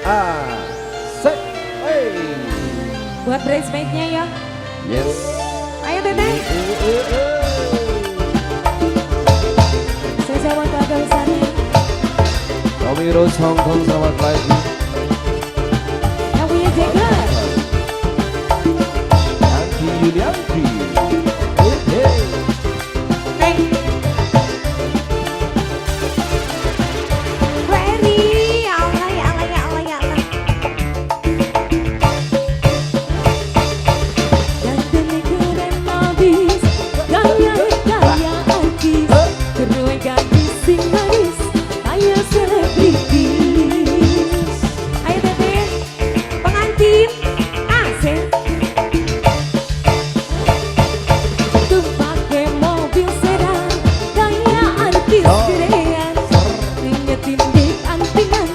Asik. Hey. Buat bridesmaidnya ya. Yes. Ayo Teteh. Saya sama keluarga besarnya. Tommy Rose Hong Kong, selamat pagi. Yang punya Jagger. Yanti Yulianti. Hey. Neng. Wery, ya Allah, ya Allah, ya Allah, ya Allah. Ganteng keren habis, gaya gaya artis, terus gadis sing manis, kayak selebritis. Ayo Teteh, pengantin asik. Tumpake mobil sedan, kayak artis gedean. Ingetin dik antingan,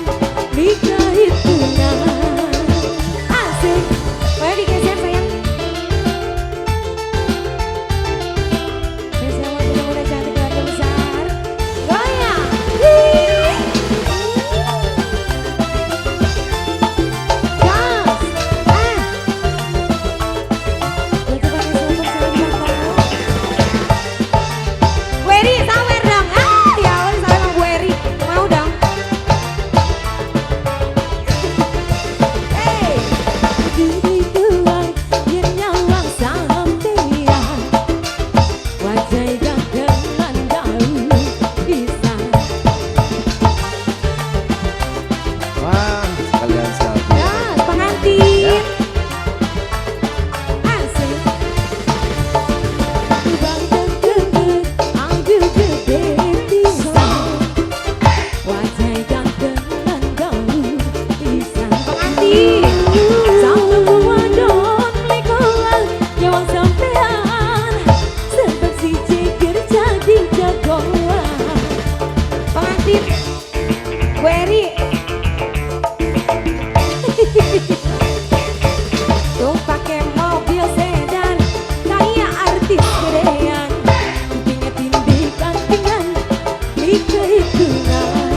nikah hitungan. Asik. Boleh digeser sayang. Spesial buat bunda-bunda cantik keluarga besar. Goyang. Gas. Ah. Berarti pakai selopor jangan lupa. Wery, sawer dong. Ah, ya Allah, sawer sama Bu Eri. Mau dong. Hey. Diri tuang, yen nyawang sampean. Wajah ganteng lan gaul pisan. Wah, sekalian sekali. Ya, pengantin. Asik. Bangga gede, anggu gede pisan. Wajah ganteng lan gaul pisan. Pengantin. Satu wadon lekolan nyawang sampean. Sebab si ceker jadi jagoan. Pengantin. Bu Eri. Tuh pakai mobil sedan, kayak artis gedean. Kupingnya tindik antingan, nikah hitungan.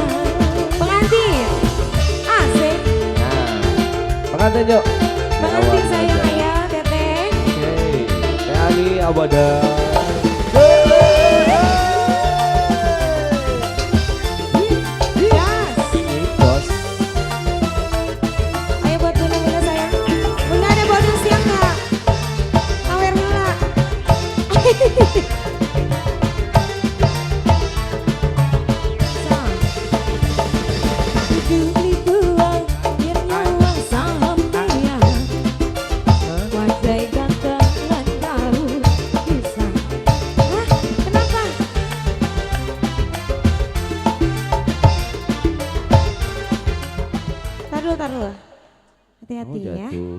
Pengantin, asik. Nah, pengantin yuk. Pengantin sayang ayah, Teteh. Oke, Teh Ali Abada. Gas. Ini bos. Ayo buat bunda-bunda sayang. Bunda ada bonus siang nggak? Sawer mula. Hah? Kenapa? Taruh, taruh. Hati-hati Oh, ya. jatuh.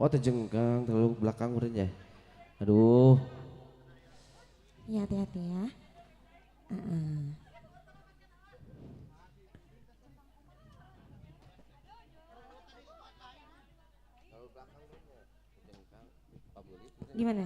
Oh, terjengkang terlalu belakang udah ya. Aduh. Iya, hati-hati ya. Gimana?